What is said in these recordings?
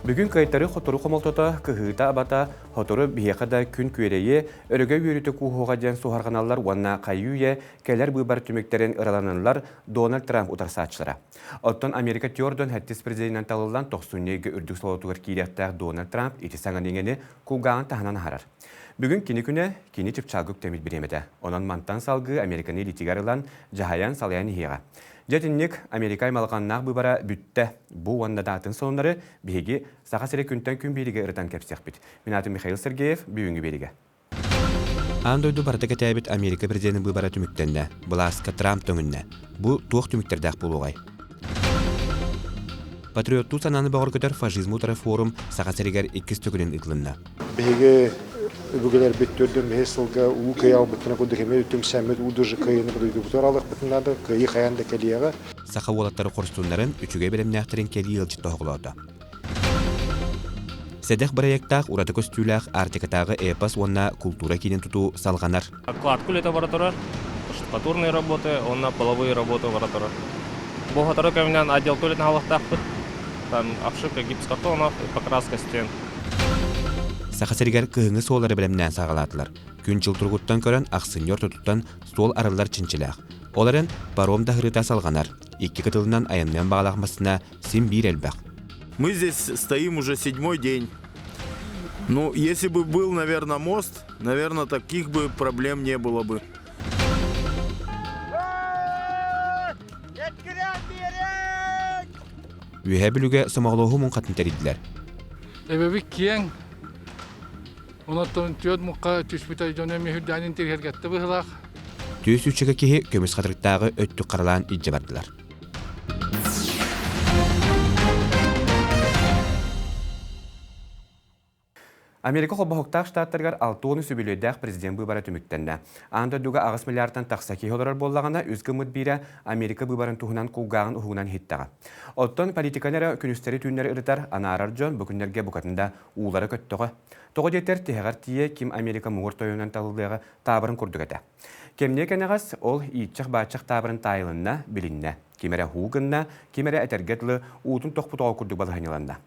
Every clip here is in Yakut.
Бүгүн кыайтары хотору хомолтото, кыһыыта-абата, хотору биһиэхэ да күн күөрэйи, өрөгөй үөрүүтэ кууһуоҕа диэн суоһарҕаналлар уонна хайыы-үйэ кэлэр быыбар түмүктэрин ыраланаллар Дональд Трамп утарсааччылара. Оттон Америка түөрт сэттис президенинэн талыллан тохсунньу ыйга үрдүк солотугар киириэхтээх Дональд Трамп ити саҥаны-иҥэни кулгааҕын таһынан аһарар. Бүгүн кини күнэ, кини чыпчаалга үктэммит бириэмэтэ. Онон мантан салгыы Американы илиитигэр ылан, дьаһайан, салайан иһиэҕэ. Дьэ итинник Америка аймалҕаннаах быыбара бүттэ. Бу уонна да атын сонуннары биһиги Саха сирэ күнтэн күн биэригэ ырытан кэпсиэхпит. Мин аатым Михаил Сергеев, бүгүҥҥү биэригэ. Аан дойду барыта кэтээбит Америка президенин быыбара түмүктэннэ. Былааска Трамп төҥүннэ. Бу туох түмүктэрдээх буолуоҕай? Патриоттуу санааны бөҕөргөтөр фашизмы утары форум Саха сиригэр иккис төгүлүн ыытылынна. Биһиги өбүгэлэрбит төрдүн биһи сылга уу кыайа албыттарын курдук эмиэ түмсэммит уу дужы кыайыыны дойдубутугар алыахпытын наада, кыайыы хайаан да кэлиэҕэ. Саха уолаттары хорсуннарын, үчүгэй бэлэмнээхтэрин кэлии ыалдьыт тоһоҕолоото. Сэдэх бырайыактаах ураты көстүүлээх Арктикатааҕы эпос уонна култуура киинин тутуу салҕанар. Кладку үлэтэ бара турар, штукатурные работы уонна половые работы бара турар. Бу сотору кэминэн отделка үлэтин аһылыктаахпыт. Там обшивка гипсокартонов и покраска стен. Саха сиригэр кыһыҥҥы суоллары бэлэмнээн саҕалаатылар. Күн-дьыл туругуттан көрөн ахсынньы ортотуттан суол арыллар чинчилээх. Ол эрэн паром да ыһырыыта салҕанар. Икки кытылынан айанныан баҕалаах массыына син биир элбэх. Мы здесь стоим уже седьмой день. Ну, если бы был, наверное, мост, наверное, таких бы проблем не было бы. Үөһээ Бүлүүгэ сомоҕолоһуу муҥхатын тэрийдилэр. Эбэбит киэҥ, онон түөрт муҥха түспүтэ дьон эмиэ үрдээн интириэһиргэттэ быһыылаах. Түөс үчүгэ киһи көмүс хатырыктааҕы өттүк харалаан илдьэ бардылар. Америка Холбоһуктаах Штаттарыгар 63 үбүлүөйдээх президент быыбара түмүктэннэ. Аан дойдуга 8 миллиардтан тахса киһи олорор буоллаҕына, үс гыммыт биирэ Америка быыбарын туһунан кулгааҕын уһугунан иһиттэҕэ. Оттон политиканы эрэ күнүстэри-түүннэри ырытар, анаарар дьон бу күннэргэ букатын да уулара көттөҕө. Тоҕо диэтэр, тиһэҕэр тиийэ ким Америка муҥур тойонунан талыллыаҕа таабырын курдук этэ. Кэмниэ кэнэҕэс ол ииччэх-бааччах таабырын таайылынна, билиннэ. Ким эрэ һуу гынна, ким эрэ этэргэ дылы уутун тохпут оҕо курдук балаһыанньаланна.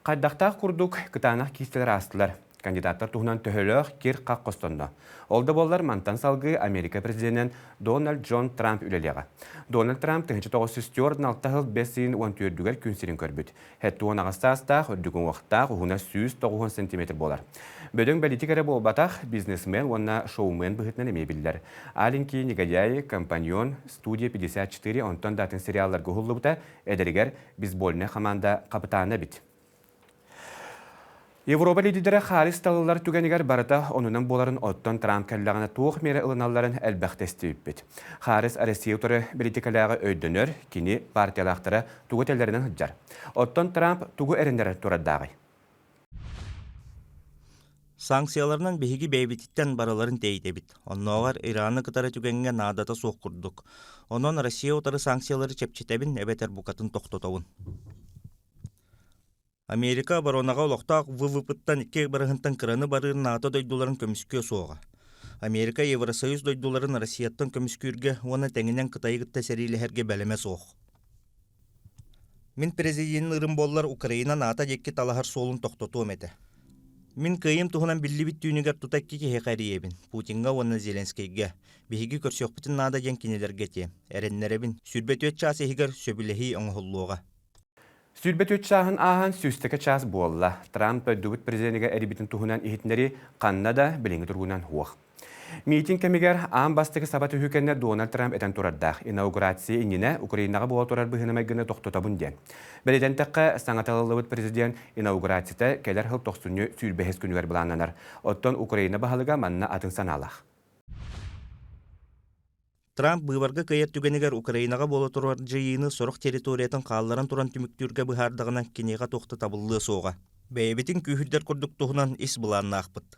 Хайдахтаах курдук кытаанах киистэлэр аастылар. Кандидаттар туһунан төһөлөөх кир-хах хостонно. Ол да буоллар мантан салгыы Америка президенинэн Дональд Джон Трамп үлэлиэҕэ. Дональд Трамп 1946 сыл бэс ыйын 14-үгэр күн сирин көрбүт. 78 саастаах, үрдүк уҥуохтаах, уһуна 190 сантиметр буолар. Бөдөҥ бэлитик эрэ буолбатах, бизнесмен уонна шоумен быһыытынан эмиэ биллэр. Аленький негодяй, компаньон, студия 54 онтон да атын сериалларга уһуллубута, эдэригэр бейсбольнай хамаанда хапытаана эбит. Европа лидердэрэ Харрис талыллар түгэнигэр барыта онунан буоларын оттон Трамп кэллэҕинэ туох миэрэ ылыналларын элбэхтэ истибиппит. Харрис Россия утары бэлитикэлээҕи өйдөнөр, кини партиялаахтара тугу этэллэринэн сылдьар. Оттон Трамп тугу эрэннэрэр турардааҕый? Санкцияларынан биһиги бэйэбититтэн барыларын тэйитэбит. Оннооҕор Ираны кытары түгэҥҥэ наадата суох курдук. Онон Россия утары санкциялары чэпчэтэбин эбэтэр букатын тохтотобун. Америка оборонаҕа олохтоох ВВП-ттан икки бырыһынтан кыраны барыыр НАТО дойдуларын көмүскүө суоҕа. Америка Евросоюз дойдуларын Россияттан көмүскүүргэ уонна тэҥинэн Кытайы кытта сэриилэһэргэ бэлэмэ суох. Мин президенин ырым буоллар Украина НАТО диэки талаһар суолун тохтотуом этэ. Мин кыайыым туһунан биллибит түүнүгэр тута икки киһиэхэ эрийэбин, Путиҥҥа уонна Зеленскэйгэ. Биһиги көрсүөхпүтүн наада диэн кинилэргэ этиэм. Эрэннэрэбин, 24 чаас иһигэр сөбүлэһии оҥоһуллуоҕа. 24 чааһын ааһан сүүстэкэ чаас буолла. Трамп дойдубут президенигэр эрийбитин туһунан иһитиннэрии ханна да билиҥҥи туругунан суох. Миитин кэмигэр аан бастакы саба түһүү кэннэ Дональд Трамп этэн турардаах инаугурация иннинэ Украинаҕа буола турар быһыыны-майгыны тохтотобун диэн. Бэлиэтэнтэххэ, саҥа талыллыбыт президент инаугурацията кэлэр сыл тохсунньу сүүрбэһис күнүгэр былааннанар. Оттон Украина баһылыга манна атын санаалаах. Трамп быыбарга кыайар түгэнигэр Украинаҕа буола турар дьайыыны сорох территориятын хаалларан туран түмүктүүргэ быһаардаҕына киниэхэ туох да табыллыа суоҕа. Бэйэбитин күүһүрдэр курдук туһунан ис былааннаахпыт.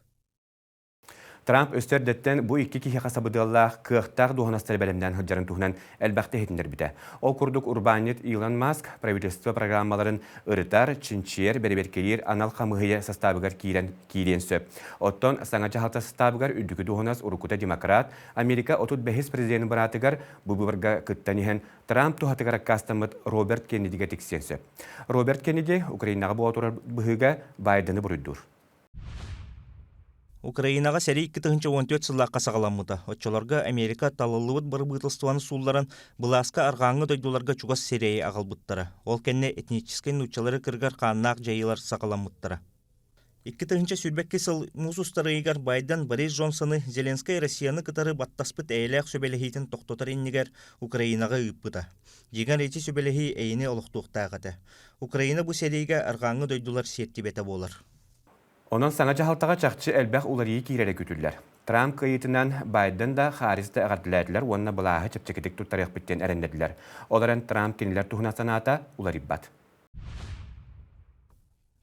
Трамп өссө эрдэттэн бу икки киһиэхэ сабыдыаллаах, кыахтаах дуоһунастары бэлэмнээн сылдьарын туһунан элбэхтэ иһитиннэрбитэ. Ол курдук урбаанньыт Илон Маск правительство программаларын ырытар, чинчийэр, бэрэбиэркэлиир анал хамыыһыйа састаабыгар киирэн киириэн сөп. Оттон саҥа дьаһалта састаабыгар үрдүкү дуоһунас уруккута демократ, Америка 35 президенин быраатыгар бу быыбарга кыттан иһэн Трамп туһатыгар аккаастаммыт Роберт Кеннедигэ тиксиэн сөп. Роберт Кеннеди Украинаҕа буола турар быһыыга Байдены буруйдуур. Украинаҕа сэрии 2014 сыллаахха саҕаламмыта. Оччолорго Америка талыллыбыт бырабыыталыстыбаны суулларан, былааска арҕааҥҥы дойдуларга чугас сирэйи аҕалбыттара. Ол кэннэ этническэй нууччалары кыргар хааннаах дьайыылар саҕаламмыттара. 2022 сыл муус устар ыйыгар Байден Борис Джонсоны Зеленскэй Россияны кытары баттаспыт эйэлээх сүбэлэһиитин тохтотор иннигэр Украинаҕа ыыппыта. Дьиҥэр ити сүбэлэһии эйэни олохтуохтаах этэ. Украина бу сэриигэ арҕааҥҥы дойдулар сиэртибэтэ буолар. Онон саҥа дьаһалтаҕа чахчы элбэх уларыйыы киирэрэ күүтүллэр. Трамп кыайыытынан Байден да, Харрис да эҕэрдэлээтилэр уонна былааһы чэпчэкитик туттарыахпыт диэн эрэннэрдилэр. Ол эрэн Трамп кинилэр туһунан санаата уларыйбат.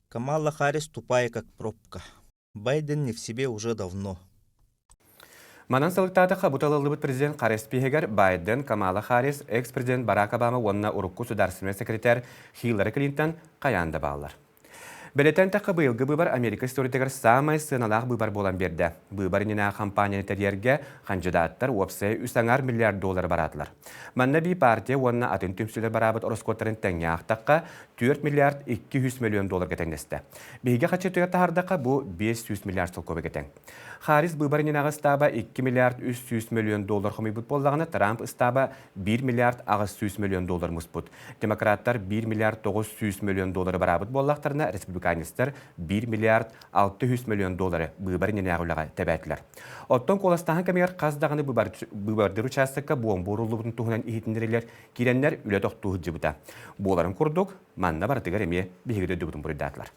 Камала Харрис тупая как пробка. Байден не в себе уже давно. Манан сылыктаатахха бу талыллыбыт президент Харрис испииһэгэр Байден, Камала Харрис, экс-президент Барак Обама уонна урукку судаарыстыбаннай секретарь Хиллари Клинтон хайаан да бааллар. Бэлиэтээн эттэххэ, быйылгы быыбар Америка историятыгар саамай сыаналаах быыбар буолан биэрдэ. Быыбар иннинээҕи хампаанньаны тэрийэргэ хандьыдааттар уопсайа үс аҥаар миллиард доллары бараатылар. Манна эбии партия уонна атын түмсүүлэр бараабыт ороскуоттарын тэҥҥэ аахтахха, 4 миллиард 200 миллион долларга тэҥнэстэ. Биһиги хаччытыгар таһаардахха, бу 500 миллиард солкуобайга тэҥ. Харрис быыбар иннинээҕи ыстааба 2 миллиард 300 миллион доллар хомуйбут буоллаҕына, Трамп ыстааба 1 миллиард 800 миллион доллар муспут. Демократтар 1 миллиард 900 миллион доллары бараабыт буоллахтарына, республиканецтар 1 миллиард 600 миллион доллары быыбар иннинээҕи үлэҕэ тэбээтилэр. Оттон куоластааһын кэмигэр хас даҕаны быыбардыыр учаастакка буомба ууруллубутун туһунан иһитиннэрилэр киирэннэр үлэ тохтуу сылдьыбыта. Буоларын курдук, манна барытыгар эмиэ биһиги дойдубутун буруйдаатылар.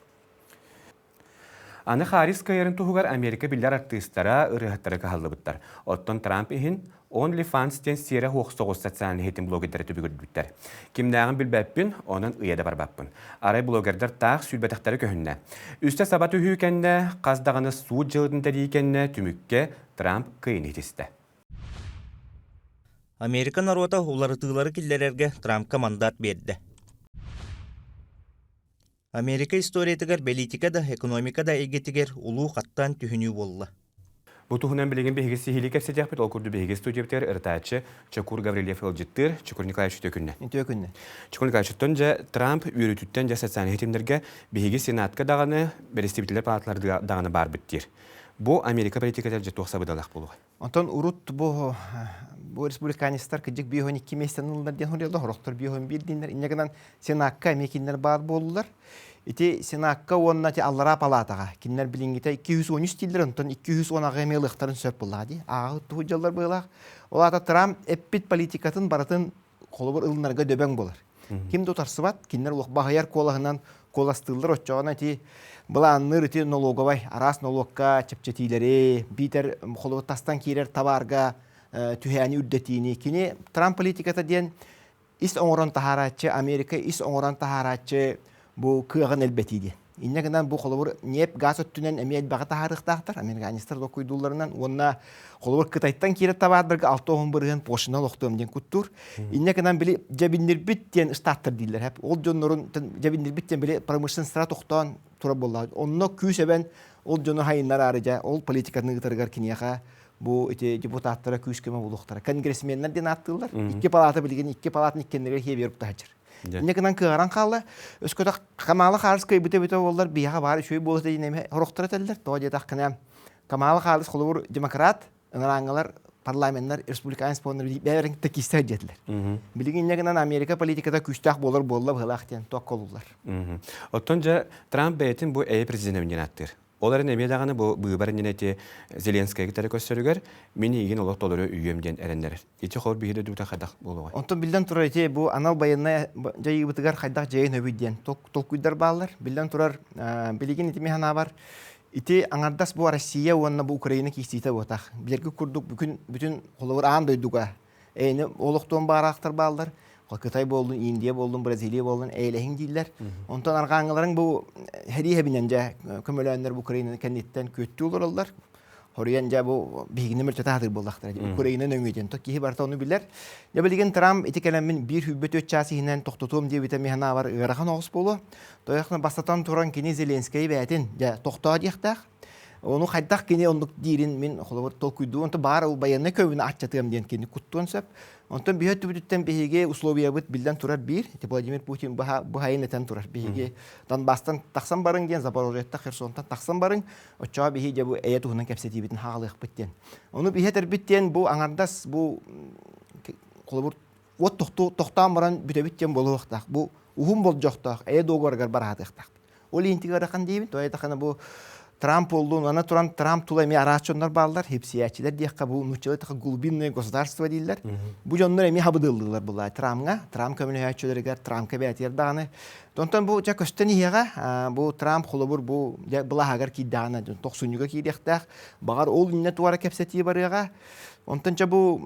Аны Харрис кыайарын туһугар Америка биллэр артыыстара, ырыаһыттара кыһаллыбыттар. Оттон Трамп иһин OnlyFans диэн сиэрэ суох соҕус социальнай ситим блогердара түбүгүрбүттэр. Кимнээҕин билбэппин, онон ыйа да барбаппын. Арай блогердар таах сүүрбэтэхтэрэ көһүннэ. Үстэ саба түһүү кэннэ, хас даҕаны суут дьыалатын тэрийии кэннэ түмүккэ Трамп кыайыыны ситистэ. Америка норуота уларытыылары киллэрэргэ Трампка мандат биэрдэ. Америка историятыгар бэлиитикэ да, экономика да эйгэтигэр улуу хаттаан түһүнүү буолла. Бу туһунан билигин биһиги сиһилии кэпсэтиэхпит. Ол курдук биһиги студиябытыгар ырытааччы Чокур Гаврильев ыалдьыттыыр. Чокур Николаевич үтүө күннэ. Үтүө күннэ. Чокур Николаевичтан дьэ Трамп үөрүүтүттэн дьэ социальнай ситимнэргэ биһиги Сенатка даҕаны, бэрэстэбиитэллэр палаталарга даҕаны баарбыт диир. Бу Америка политиката дьэ туох сабыдыалаах буолуой? Онтон урут бу бу республиканецтар кыдьык 52 миэстэни ыллар диэн суруйаллар, сорохтор 51 диэннэр. Инньэ гынан Сенакка эмиэ кинилэр баар буоллулар. Ити Сенакка уонна ити аллараа палаатаҕа кинилэр билиҥҥитэ 213 дииллэр, онтон 210 эмиэ ылыахтарын сөп буоллаҕа дии. Ааҕы туһудьаллар быһыылаах. Ол аата Трамп эппит политикатын барытын холобур ылынарга дөбөҥ буолар. Ким да утарсыбат, кинилэр олох баһыйар куолаһынан куоластыыллар оччоҕуна ити былаанныыр ити налоговай араас нолуокка чэпчэтиилэри, биитэр холобур тастан киирэр табаарга түһээни үрдэтиини. Кини Трамп политиката диэн ис оҥорон таһаарааччы, Америка ис оҥорон таһаарааччы бу кыаҕын элбэтии диэн. Инньэ гынан бу холобур ньиэп газ өттүнэн эмиэ элбэҕи таһаарыахтаахтар американецтар докуйдуулларынан уонна холобур Кытайтан киирэр табаардарга 60% пошлина олохтуом диэн куттуур. Инньэ гынан били дьэбиннирбит диэн штаттар дииллэр хэп. Ол дьоннорун дьэбиннирбит диэн били промышленностара тохтоон турар буоллаҕа. Онно күүс эбэн ол дьону хайыннараары дьэ ол политиканы ыытарыгар киниэхэ бу ити депутаттара күүс көмө булуохтара. Конгрессменнар диэн ааттыыллар. Икки палата билигин икки палатын иккеннэригэр хиэбиэр таһаччар. Инньэ гынан кыаҕаран хаалла. Өскөтөх Камала Харрис кыайбыта эбитэ буоллар, биһиэхэ баар үчүгэй буолуо этэ диэн эмиэ сорохтор этэллэр. Тоҕо диэтэххинэ, Камала Харрис холобур демократ, ынырааҥҥалар парламеннар республиканец буоланнар бэйэлэрин кытта киирсэ сылдьа Билигин инньэ гынан Америка политиката күүстээх буолар буолла быһыылаах диэн туохха олуллар. Оттон дьэ Трамп бэйэтин бу эйэ президенэбин диэн ааттыыр. Ол эрэн эмиэ даҕаны бу быыбар иннинэ ити Зеленскэйгэ кытары көрсөрүгэр мин эйигин олох толору үүйүөм диэн эрэннэрэр. Ити хор биһиги дойдубута хайдах буолуоҕай? Онтон биллэн турар ити бу анал байыаннай дьайыыбытыгар хайдах дьайын өбүй диэн толкуйдар бааллар. Биллэн турар билигин ити мин санаабар ити аҥардас бу Россия уонна бу Украина киирсиитэ буотах. Билэрги курдук бүгүн бүтүн холобур аан дойдуга эйэни олохтуон баараахтар бааллар. Кытай буоллун, Индия буоллун, Бразилия буоллун эйэлэһиҥ дииллэр. Онтон арҕааҥҥыларыҥ бу сэрии хэбинэн дьэ көмөлөөннөр Украинаны кэнниттэн күөттүү олороллор. Хоруйан дьэ бу биһигини мөлтөтө сатыыр буоллахтара дии. Украина нөҥүө диэн. То киһи барыта ону билэр. Дьэ билигин Трамп ити кэлэммин 124 чаас иһинэн тохтотуом диэбитэ миэхэ анаабар ыарахан оҕус буолуо. Тойохно бастатан туран кини Зеленскэйи бэйэтин дьэ тохтоо диэхтээх. Ону хайдах кини оннук диирин мин холобур толкуйдуум. Онтон баар ол байыаннай көбүнү аччатыам диэн кини куттуон сөп. Онтон биһи өттүбүтүттэн биһиги условиябыт биллэн турар биир. Ити Владимир Путин быһайын этэн турар. Биһиги Донбасстан тахсан барыҥ диэн, Запорожьеттан, Херсонтан тахсан барыҥ. Оччоҕо биһи дьэ бу эйэ туһунан кэпсэтиибитин хаалыахпыт диэн. Ону биһи этэрбит диэн бу аҥардас бу холобур уот тохтоон баран бүтэбит диэн буолуохтаах. Бу уһун болдьохтоох эйэ договорыгар бараатыахтаахпыт. Ол иһин ыарахан диибин. Тоҕо диэтэххинэ бу Трамп буоллун, аны туран Трамп тула эмиэ араас дьоннор бааллар, хипсийээччилэр диэххэ бу нууччалыы таха глубинное государство дииллэр. Бу дьоннор эмиэ хабыдыаллыылар булаа Трамҥа, Трамп көмөлөһөөччүлэригэр, Трампка бэйэтигэр даҕаны. Онтон бу дьэ көстөн иһиэҕэ, бу Трамп холобур бу дьэ былаһагар киирдэҕинэ тохсунньуга киириэхтээх, баҕар ол иннэ туора кэпсэтии барыаҕа. Онтон дьэ бу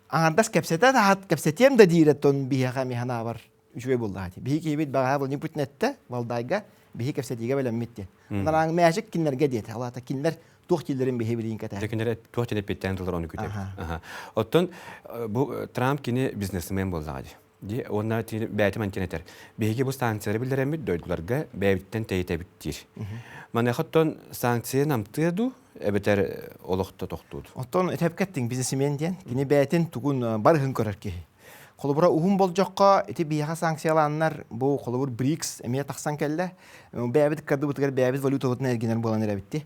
аҥардас кэпсэтэ таһат кэпсэтиэм да диирэ тон биһиэхэ эмиэ санаабар үчүгэй буоллаҕа дии. Биһи киһибит баҕаһа Владимир Путин эттэ, Валдайга биһи кэпсэтиигэ бэлэммит диэн. Анараҥ мээчик кинилэргэ диэтэ. Ол аата кинилэр туох дииллэрин биһи билигин кэтэһэр. Кинилэр туох диэн эппиттээн тыллар ону күтэбит. Оттон бу Трамп кини бизнесмен буоллаҕа дии. Ди уонна бэйэтим антен этэр. Биһиги бу санкциялары биллэрэммит дойдуларга бэйэбиттэн тэйитэбит диир. Маныаха оттон санкция намтыа дуу, эбэтэр олохто тохтуур? Оттон этэпкэттиҥ бизнесмен диэн кини бэйэтин тугун барыһын көрөр киһи. Холобура уһун болдьоххо ити биһиэхэ санкциялааннар бу холобур БРИКС эмиэ тахсан кэллэ. Бэйэбит кырдыбытыгар бэйэбит валютабытын эргинэр буолан эрэбитти.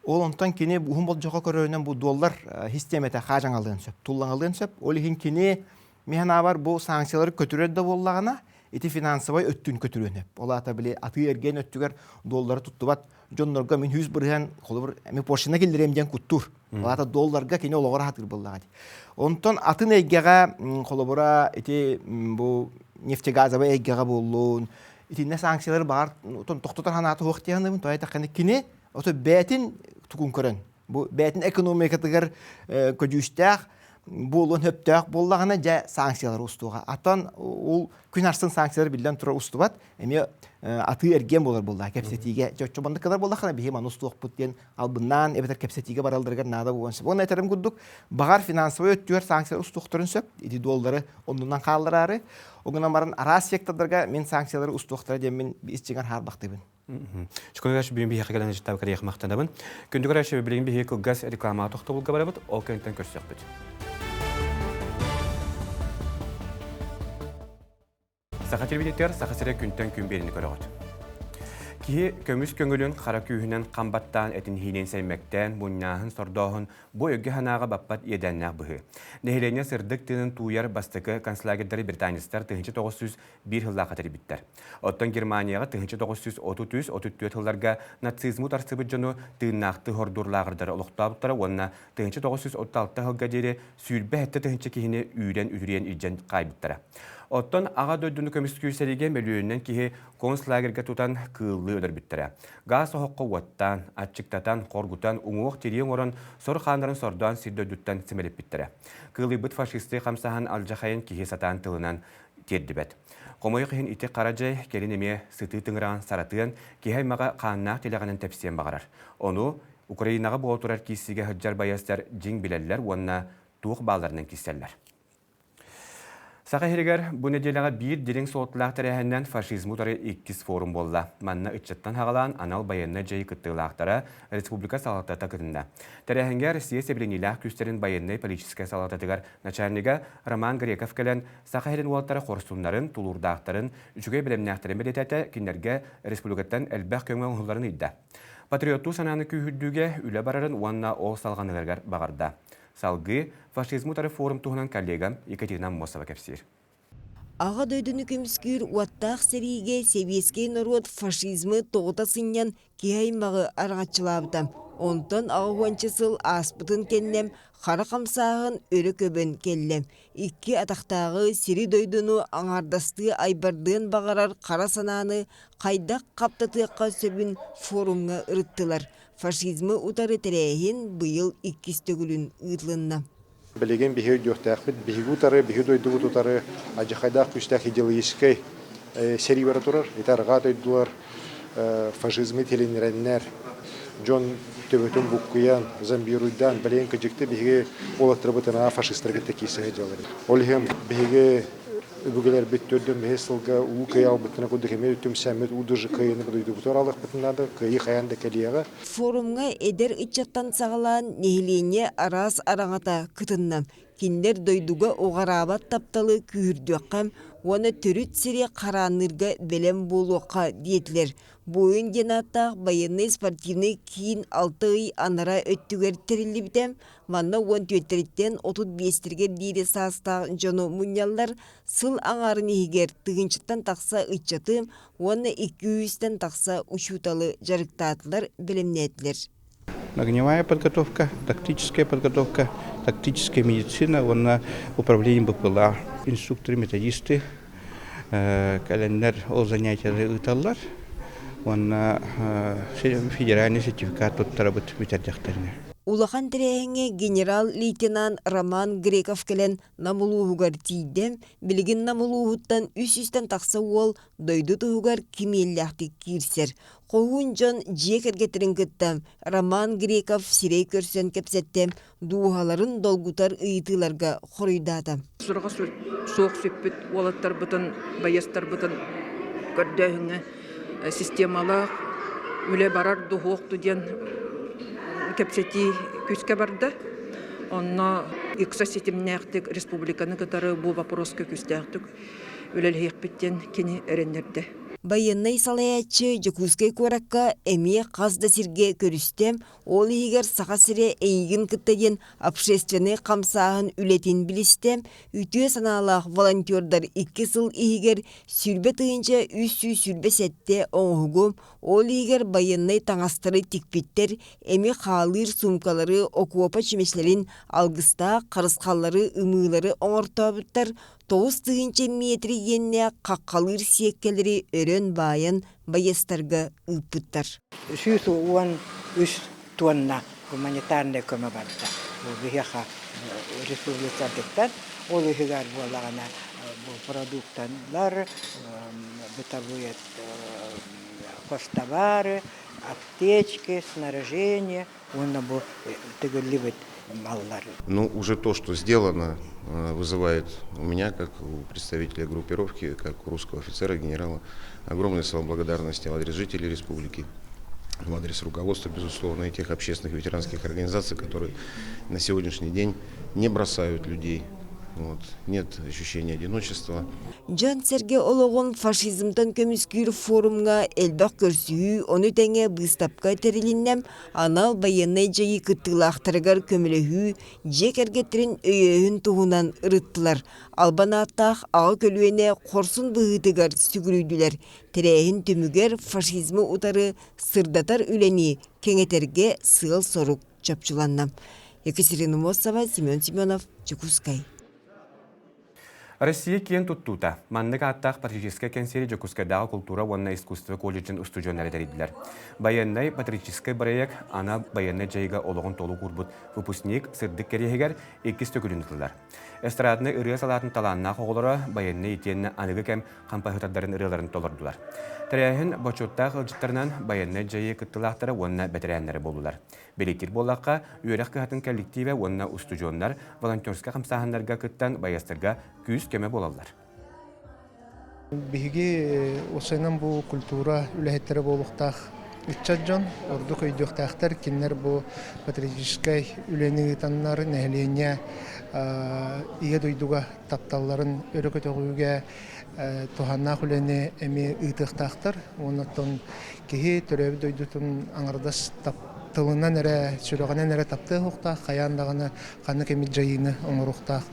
Ол онтон кини уһун болдьоххо көрөрүнэн бу доллар систиэмэтэ хаадьаҥалыан сөп, туллаҥалыан сөп. Ол иһин кини мин санаабар бу санкциялары көтүрэр да буоллаҕына ити финансовай өттүн көтүрүөн сөп. Ол аата били атыы-эргиэн өттүгэр доллары туттубат дьоннорго мин 100% холобур эми пошлина киллэриэм диэн куттуур. Ол аата долларга кини олоҕор аһатыыр буоллаҕа дии. Онтон атын эйгэҕэ холобура ити бу нефтегазовай эйгэҕэ буоллун итиннэ санкциялары баҕар тохтотор санаата суох дии саныыбын. Тоҕо диэтэххинэ кини ото бэйэтин тугун көрөн бу бэйэтин экономикатыгар көдьүүстээх буолуон сөптөөх буоллаҕына дьэ санкциялары устуоҕа. Аттан ол күн арсын санкциялар биллэн турар устубат. Эмиэ атыы-эргиэн буолар буоллаҕа кэпсэтиигэ. Чоччу маннык кылар буоллаххына биһи маны устуохпут диэн албыннаан эбэтэр кэпсэтиигэ баралларыгар наада буолуон сөп. Уонна этэрим курдук, баҕар финансовай өттүгэр санкциялар устуохтарын сөп. Ити доллары оннунан хааллараары. Ол гынан баран араас сектордарга мин санкциялары устуохтара диэн мин ис дьиҥэр хаарбахтыыбын. Чукунгаш бүгүн биһиэхэ кэлэн ыжыттаабы кэриэх махтанабын. Күндү көрөөччү билигин биһиги кылгас рекламаҕа тохтобулга барабыт, ол кэнниттэн көрсүөхпүт. Саха телевидениетигэр Саха сирэ күнтэн күн биэриини көрөҕүт. Киһи көмүс көҥүлүн хара күүһүнэн хам баттаан этин иһиинэн сэймэктээн, мунньааһын, сордооһун бу өйгө-санааҕа баппат иэдээннээх быһыы. Нэһилиэнньэ сырдык тыынын тууйар бастакы концлагердары британецтар 1901 сыллаахха тэрийбиттэр. Оттон Германияҕа 1933-34 сылларга нацизмы утарсыбыт дьону тыыннаахтыы хордуур лааҕырдары олохтообуттара уонна 1936 сылга диэри 27 тыһыынча киһини үүрэн-үтүрүйэн илдьэн хаайбыттара. Оттон Аҕа дойдуну көмүскүүр сэриигэ мөлүйүөнүнэн киһи концлагерьга тутан кыыллыы өлөрбүттэрэ. Гаас оһоххо уоттаан, аччыктатан, хоргутан, уҥуох-тирии оҥорон, сор хааннарын сордоон сир дойдуттан симэлиппиттэрэ. Кыылыйбыт фашистыы хамсаһан алдьахайын киһи сатаан тылынан тиэрдибэт. Хомойуох иһин ити хара дьай кэлин эмиэ сытыы тыҥыраҕын саратыан, киһи аймаҕа хааннаах тилэҕинэн тэпсиэн баҕарар. Ону Украинаҕа буола турар киирсиигэ сылдьар байыастар дьиҥ билэллэр уонна туох баалларынан киирсэллэр. Саха сиригэр бу нэдиэлэҕэ биир дириҥ суолталаах тэрээһининэн фашизмы утары иккис форум буолла. Манна ыччаттан хаҕалаан анал байыаннай дьайыы кыттыылаахтара республика салалтата кытынна. Тэрээһиҥҥэ Россия сэбилэниилээх күүстэрин байыаннай-политическай салалтатыгар начальнига Роман Греков кэлэн Саха сирин уолаттара хорсуннарын, тулуурдаахтарын, үчүгэй бэлэмнээхтэрин бэлиэтээтэ, кинилэргэ республикаттан элбэх көмө оҥоһулларын ыйда. Патриоттуу санааны күүһүрдүүгэ үлэ барарын уонна ол салҕанарыгар баҕарда. Салгыы фашизмы утары форум туһунан коллегам Екатерина Аммосова кэпсиир. Аҕа дойдуну көмүскүүр уоттаах сэриигэ сэбиэскэй норуот фашизмы тоҕута сынньан киһи аймаҕы араҥаччылаабыта. Онтон аҕыс уонча сыл ааспытын кэннэ хара хамсааһын өрө көбөн кэллэ. Икки атахтааҕы сири-дойдуну аҥаардастыы айбардыан баҕарар хара санааны хайдах хаптатыахха сөбүн форумҥа ырыттылар. Фашизмы утары тэрээһин быйыл иккис төгүлүн ыытылынна. Билигин биһи өйдүөхтээхпит, биһиги утары, биһи дойдубут утары адьахайдаах күүстээх идеологическай сэрии бара турар. Ити арҕаа дойдулар фашизмы тилиннэрэннэр, Дьон төбөтүн буккуйан, зомбируйдаан, бэлиэн кыдьыкты биһиги уолаттарбытына фашистарга киирсэ сылдьаллар. Ол иһин биһиги өбүгэлэрбит төрдүн биһи сылга уу кыайа албыттана курдук эмиэ түмсэммит уу дужы кыайыны дойдубутугар алыахпытын наада, кыайыы хайаан да кэлиэҕэ. Форумҥа эдэр ыччаттан саҕалаан нэһилиэнньэ араас араҥата кытынна. Кинилэр дойдуга уҕараабат тапталы күүһүрдүөххэ уонна төрүт сири хараанныырга бэлэм буолуохха диэтилэр. Буойун диэн ааттаах байыаннай-спортивнай киин алта ый анараа өттүгэр тэриллибитэ. Манна уон түөртэриттэн отут биэстэригэр диэри саастаах дьону мунньаллар. Сыл аҥаарын иһигэр тыһыынчаттан тахса ыччаты уонна икки сүүстэн тахса учууталы дьарыктаатылар, бэлэмнээтилэр. Огневая подготовка, тактическая подготовка, тактическая медицина уонна управление БПЛА. Инструкторы, методисты кэлэннэр ол занятиелары ыыталлар уонна федеральный сертификат туттарабыт бүтэрдэхтэринэ. Улахан тэрээһиҥҥэ генерал-лейтенант Роман Греков кэлэн Нам улууһугар тиийдэ. Билигин Нам улууһуттан үс сүүстэн тахса уол дойду туһугар кимиэллээхтик киирсэр. Хоһуун дьон дьиэ кэргэттэрин кытта Роман Греков сирэй көрсөн кэпсэттэ, дууһаларын долгутар ыйытыыларга хоруйдаата. Сураҕа суох сүппүт уолаттарбытын, байыастарбытын көрдөөһүҥҥэ системалаах үлэ барар дуһуохту диэн кэпсэтии күүскэ барда. Онно ыкса ситимнээхтик республиканы кытары бу вопроска күүстээхтик үлэлэһиэхпит диэн кини эрэннэрдэ. Байыаннай салайааччы Дьокуускай куоракка эмиэ хас да сиргэ көрүстэ, ол иһигэр Саха сирэ эйигин кытта диэн общественнай хамсааһын үлэтин билистэ, үтүө санаалаах волонтердар икки сыл иһигэр 20 327 оҥоһугу, ол иһигэр байыаннай таҥастары тикпиттэр, эми хаалыыр суумкалары, окуопа чүмэчилэрин, алгыстаах харысхаллары, ымыылары оҥортообуттар, 9000 метр иэннээх хаххалыыр сиэккэлэри өрөн баайан байыастарга ыыппыттар. 113 тонна гуманитарнай көмө барда. Бу биһиэхэ республикатыттан ол иһигэр буоллаҕына бу продукталар, бытовые хостовары, аптечки, снаряжение уонна бу төгүллүбүт маллар. Ну, уже то, что сделано, вызывает у меня, как у представителя группировки, как у русского офицера, генерала, огромные слова благодарности в адрес жителей республики, в адрес руководства, безусловно, и тех общественных ветеранских организаций, которые на сегодняшний день не бросают людей. Вот. Нет ощущения одиночества. Дьон-сэргэ олоҕун фашизмтан көмүскүүр форумҥа элбэх көрсүһүү, ону тэҥэ быыстапка тэрилиннэ, анал байыаннай дьайыы кыттыылаахтарыгар көмөлөһүү, дьиэ кэргэттэрин өйөөһүн туһунан ырыттылар. Албан ааттаах аҕа көлүөнэ хорсун быһыытыгар сүгүрүйдүлэр. Тэрээһин түмүгэр фашизмы утары сырдатар үлэни кэҥэтэргэ сыал-сорук чопчуланна. Екатерина Мосова, Семен Семенов, Дьокуускай. Россия киэн туттуута. Маннык ааттаах патриотическай кэнсиэри Дьокуускайдааҕы култуура уонна искусство колледжын устудьуоннара тэрийдилэр. Байыаннай патриотическай бырайыак анал байыаннай дьайыыга олоҕун толук уурбут выпускник сырдык кэриэһигэр иккис төгүлүн ытыллар. Эстраднай ырыа салаатын талааннаах оҕолоро байыаннай итиэннэ аныгы кэм хампаһытардарын ырыаларын толордулар. Тэрээһин бочуоттаах ыалдьыттарынан байыаннай дьайыы кыттыылаахтара уонна бэтэрээннэрэ буоллулар. Бэлиэтиир буоллахха, үөрэх кыһатын коллективэ уонна устудьуоннар волонтерскай хамсааһыннарга кыттан байыастарга күүс-көмө буолаллар. Биһиги уопсайынан бу культура үлэһиттэрэ буолуохтаах ыччат дьон ордук өйдүөхтээхтэр. Кинилэр бу патриотическай үлэни ыытаннар нэһилиэнньэ ийэ дойдуга тапталларын өрө көтөҕүүгэ туһааннаах үлэни эмиэ ыытыахтаахтар. Уонна оттон киһи төрөөбүт дойдутун аҥардас тылынан эрэ, сүрэҕинэн эрэ таптыа суохтаах, хайаан даҕаны ханнык эмит дьайыыны оҥоруохтаах.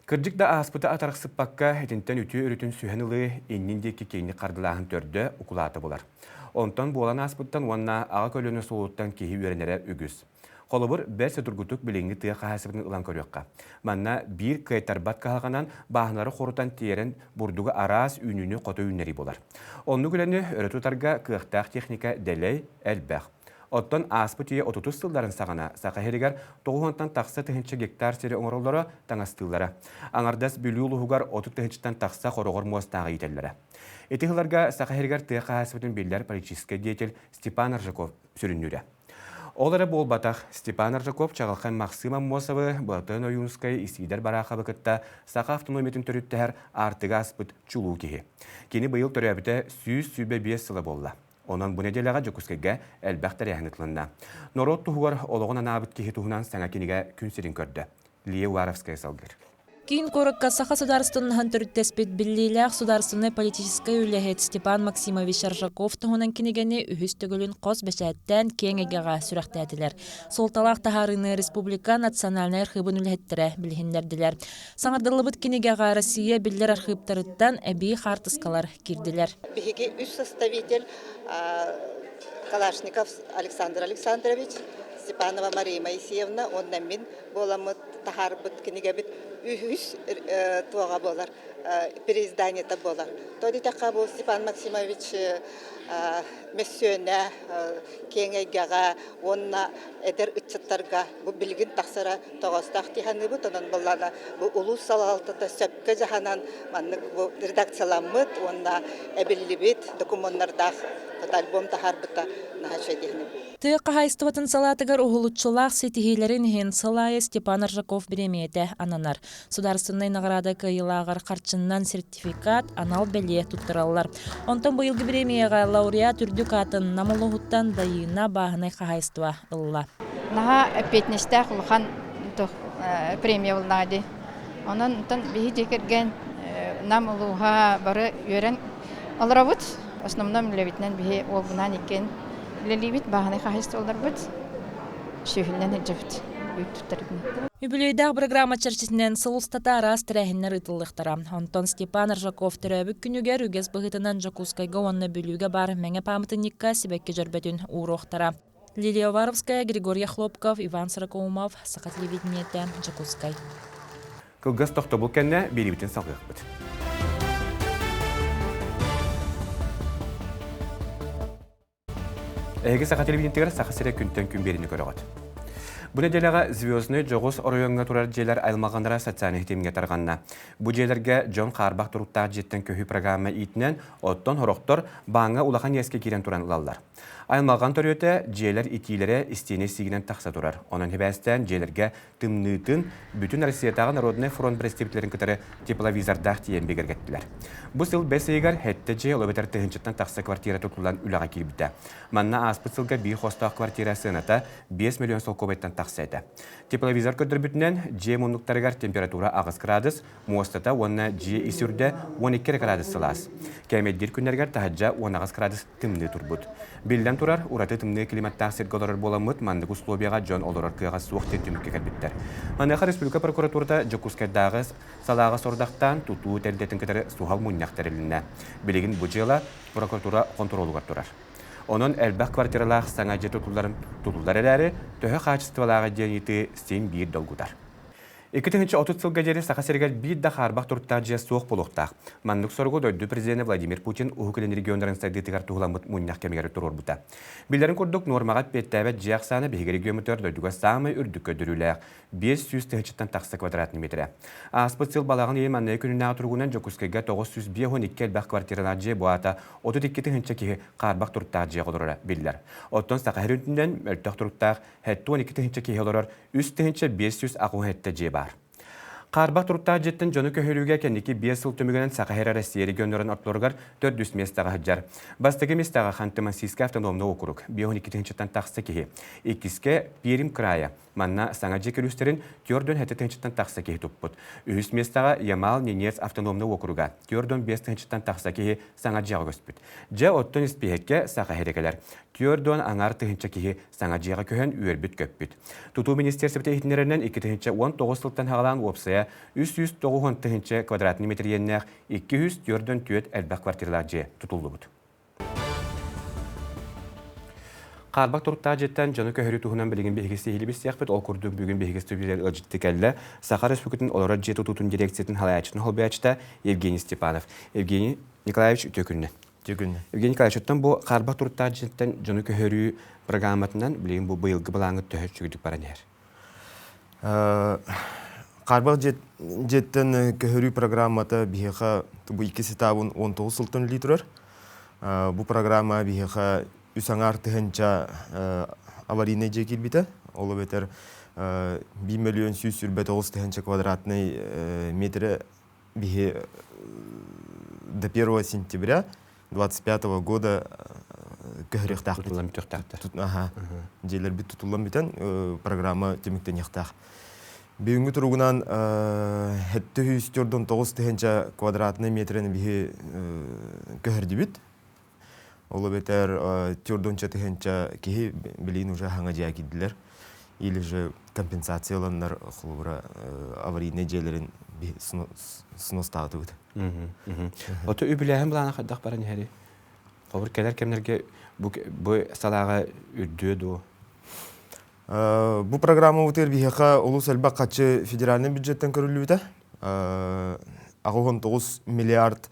Кырдьык да ааспыты атарахсыппакка, итинтэн үтүө өрүтүн сүһэн ылыы, иннин диэки киэҥник хардылааһын төрдө, укулаата булар. Онтон буолан ааспыттан уонна аҕа көлүөнэ суолуттан киһи үөрэнэрэ үгүс. Холобур, бэрт судургутук билиҥҥи тыа хаһаайыстыбатын ылан көрүөххэ. Манна биир кыайтарбат кыһалҕанан бааһыналары хорутан тиэрэн бурдугу араас үүнүүнү хото үүннэрии буолар. Оннук үлэни өрө тутарга кыахтаах техника дэлэй, элбэх. Оттон ааспыт үйэ отутус сылларын саҕана Саха сиригэр тоҕус тахса тыһыынча гектар сири оҥороллоро, таҥастыыллара. Аҥардас Бүлүү улууһугар 30 тыһыынчаттан тахса хороҕор муостааҕы иитэллэрэ. Ити сылларга Саха сиригэр тыа хаһаайыстыбатын биллэр политическай деятель Степан Аржаков сүрүннүүрэ. Ол эрэ буолбатах, Степан Аржаков чаҕылхай Махсым Аммосовы, Былатыан Ойуунускай, Исиидэр Бараахабы кытта саха автономиятын төрүттэһэр аартыга аспыт чулуу киһи. Кини быйыл төрөөбүтэ 125 сыла буолла. Онон бу нэдиэлэҕэ Дьокуускайга элбэх тэрээһин ыытылынна. Норуот туһугар олоҕун анаабыт киһи туһунан саҥа кинигэ күн сирин көрдө. Лия Уваровская салгыыр. Киин куоракка Саха судаарыстыбаннаһын төрүттэспит биллиилээх судаарыстыбаннай политическай үлэһит Степан Максимович Аржаков туһунан кинигэни үһүс төгүлүн хос бэчээттээн киэҥ эйгэҕэ сүрэхтээтилэр. Суолталаах таһаарыыны республика национальнай архыыбын үлэһиттэрэ билиһиннэрдилэр. Саҥардыллыбыт кинигэҕэ Россия биллэр архыыптарыттан эбии хаартыскалар киирдилэр. Биһиги үс составитель Калашников Александр Александрович, Степанова Мария Моисеевна уонна мин буоламмыт таһаарбыт кинигэбит үһүс туоҕа буолар, переизданиета буолар. То дитэххэ бу Степан Максимович мөссүөнэ киэҥ эйгэҕэ уонна эдэр ыччаттарга бу билигин тахсара тоҕоостоох дии саныыбыт. Онон буоллаҕына бу улуус салалтата сөпкө дьаһанан маннык бу редакцияламмыт уонна эбиллибит докумуоннардаах альбом таһаарбыта наһаа үчүгэй дии саныыбын. Тыа хаһаайыстыбатын салаатыгар уһулуччулаах ситиһиилэрин иһин сыл аайы Степан Аржаков бириэмийэтэ ананар. Судаарыстыбаннай наҕараада кыайыылааҕар харчыннан сертификат, анал бэлиэ туттараллар. Онтон быйылгы бириэмийэҕэ лауреат үрдүк аатын Нам улууһуттан Дайыына бааһынай хаһаайыстыба ылла. Наһаа эппиэтинэстээх улахан премия буллаҕа дии. Онон онтон биһи дьиэ кэргэн Нам улууһа бары үөрэн олоробут. Основном үлэбитинэн биһи уолбунаан иккиэн Үлэлиибит, бааһынай хаһаайыстыбаларбыт сүөһүнэн илдьэбит, үүт туттарбын. Үбүлүөйдээх программа чэрчитинэн сыл устата араас тэрээһиннэр ыытыллыахтара. Онтон Степан Аржаков төрөөбүт күнүгэр үгэс быһыытынан Дьокуускайга уонна Бүлүүгэ баар Мэҥэ пааматынньыкка сибэкки дьөрбөтүн ууруохтара. Лилия Уваровская, Григорий Охлопков, Иван Сорокоумов, Саха телевидениетэ, Дьокуускай. Кылгас тохтобул кэннэ биэриибитин салгыахпыт. Эһиги Саха телевидениетигэр Саха сирэ күнтэн күн биэриини көрөҕүт. Бу нэдиэлэҕэ Звездный дьоҕус оройуоҥҥа турар дьиэлэр аймалҕаннара социальнай ситимҥэ тарҕанна. Бу дьиэлэргэ дьон хаарбах туруктаах дьиэттэн көһүү программа иитинэн, оттон сорохтор бааҥҥа улахан иэскэ киирэн туран ылаллар. Аймалҕан төрүөтэ дьиэлэр итиилэрэ истиэнэ сиигинэн тахса турар. Онон сибээстээн дьиэлэргэ тымныытын бүтүн Россиятааҕы народнай фронт бэрэстэбиитэллэрин кытары тепловизордаах тиийэн бигэргэттилэр. Бу сыл бэс ыйыгар сэттэ дьиэ ол эбэтэр тыһыынчаттан тахса квартира тутуллан үлэҕэ киирбитэ. Манна ааспыт сылга биир хостоох квартира сыаната 5 миллион солкуобайтан тахса этэ. Тепловизор көрдөрбүтүнэн, дьиэ муннуктарыгар температура 8 градус, муостата уонна дьиэ ис үрдэ 12 градус сылаас. Кээмэйдиир күннэригэр таһырдьа 18 градус тымныы турбут. Биллэн турар, ураты тымныы климаттаах сиргэ олорор буоламмыт, маннык условияҕа дьон олорор кыаҕа суох диэн түмүккэ кэлбиттэр. Маныаха республика прокуратурата Дьокуускайдааҕы салааҕа сорудахтаан тутуу тэрилтэтин кытары суһал мунньах тэрилиннэ. Билигин бу дьыала прокуратура хонтуруолугар турар. Онон элбэх квартиралаах саҥа дьиэ тутулларын тутуллар эрээри, төһө хаачыстыбалааҕый диэн ыйытыы син биир долгутар. 2030 сылга диэри Саха сиригэр биир да хаарбах туруктаах дьиэ суох буолуохтаах. Маннык соругу дойду президенэ Владимир Путин Уһук Илин регионнарын сайдыытыгар туһуламмыт мунньах кэмигэр туруорбута. Биллэрин курдук, нуормаҕа эппиэттээбэт дьиэ ахсаана биһиги региоммутугар дойдуга саамай үрдүк көрдөрүүлээх 500 тыһыынчаттан тахса квадратный метрэ. Ааспыт сыл балаҕан ыйын манныгы күнүнээҕи туругунан Дьокуускайга 952 элбэх квартиралаах дьиэ бу аата 32 тыһыынча киһи хаарбах туруктаах дьиэҕэ олороро биллэр. Оттон Саха сирин үрдүнэн мөлтөх туруктаах 72 тыһыынча киһи олорор 3587 дьиэ баар. Хаарбах туруктаах дьиэттэн дьону көһөрүүгэ кэнники 5 сыл түмүгүнэн Саха сирэ Россия регионнарын ортолоругар төрдүс миэстэҕэ сылдьар. Бастакы миэстэҕэ Ханты-Мансийскай автономнай округ, 52 тыһыынчаттан тахса киһи. Иккискэ Пермь края, манна саҥа дьиэ күлүүстэрин 47 тыһыынчаттан тахса киһи туппут. Үһүс миэстэҕэ Ямал-Ненец автономнай округа, 45 тыһыынчаттан тахса киһи саҥа дьиэҕэ көспүт. Дьэ, оттон испииһэккэ Саха сирэ кэлэр. 40 аҥаар тыһыынча киһи саҥа дьиэҕэ көһөн үөрбүт-көппүт. Тутуу министиэристибэтэ иһитиннэрэринэн 2019 сылтан саҕалаан уопсайа 390 тыһыынча квадратный метр иэннээх 244 элбэх квартиралаах дьиэ тутуллубут. Хаарбах туруктаах дьиэттэн дьону көһөрүү туһунан билигин биһиги сиһилии билсиэхпит. Ол курдук бүгүн биһиги студиялар ыалдьытты кэллэ. Саха Республикатын олорор дьиэ тутуутун дирекциятын салайааччытын солбуйааччыта Евгений Степанов. Евгений Николаевич, үтүө күнүнэн. Үтүө күнүнэн. Евгений Николаевич, оттон бу хаарбах туруктаах дьиэттэн дьону көһөрүү программатынан билигин бу быйылгы былааҥҥыт төһө үчүгэйдик баран иһэр? Хаарбах дьиэттэн көһөрүү программата биһиэхэ бу иккис этабын 19 сылтан үлэлии турар. Бу программа биһиэхэ үс аҥаар тыһыынча аварийнай дьиэ киирбитэ. Ол эбэтэр 1 миллион 129 тыһыынча квадратный метрэ биһи до 1 сентября 25 года көһөрүөхтаахпыт. Тутуллан бүтүөхтаахтар. Аха. Дьиэлэрбит тутуллан бүтэн программа түмүктэниэхтээх. Бүгүҥҥү туругунан 749 тыһыынча квадратный метрени биһи көһөрдүбүт. Ол эбэтэр төрдүнчэ тыһыынча киһи билигин уже хаҥа дьиэ киирдилэр. Или же компенсация ыланнар холобура аварийнай дьиэлэрин сностаатыбыт. Ото үбүлээһин былаана хайдах баран иһэри? Холобур кэлэр кэмнэргэ бу салааҕа үрдүө дуо? Бу программабытыгар биһиэхэ олус элбэх хаччы федеральнай бюджеттан көрүллүбүтэ. 89 миллиард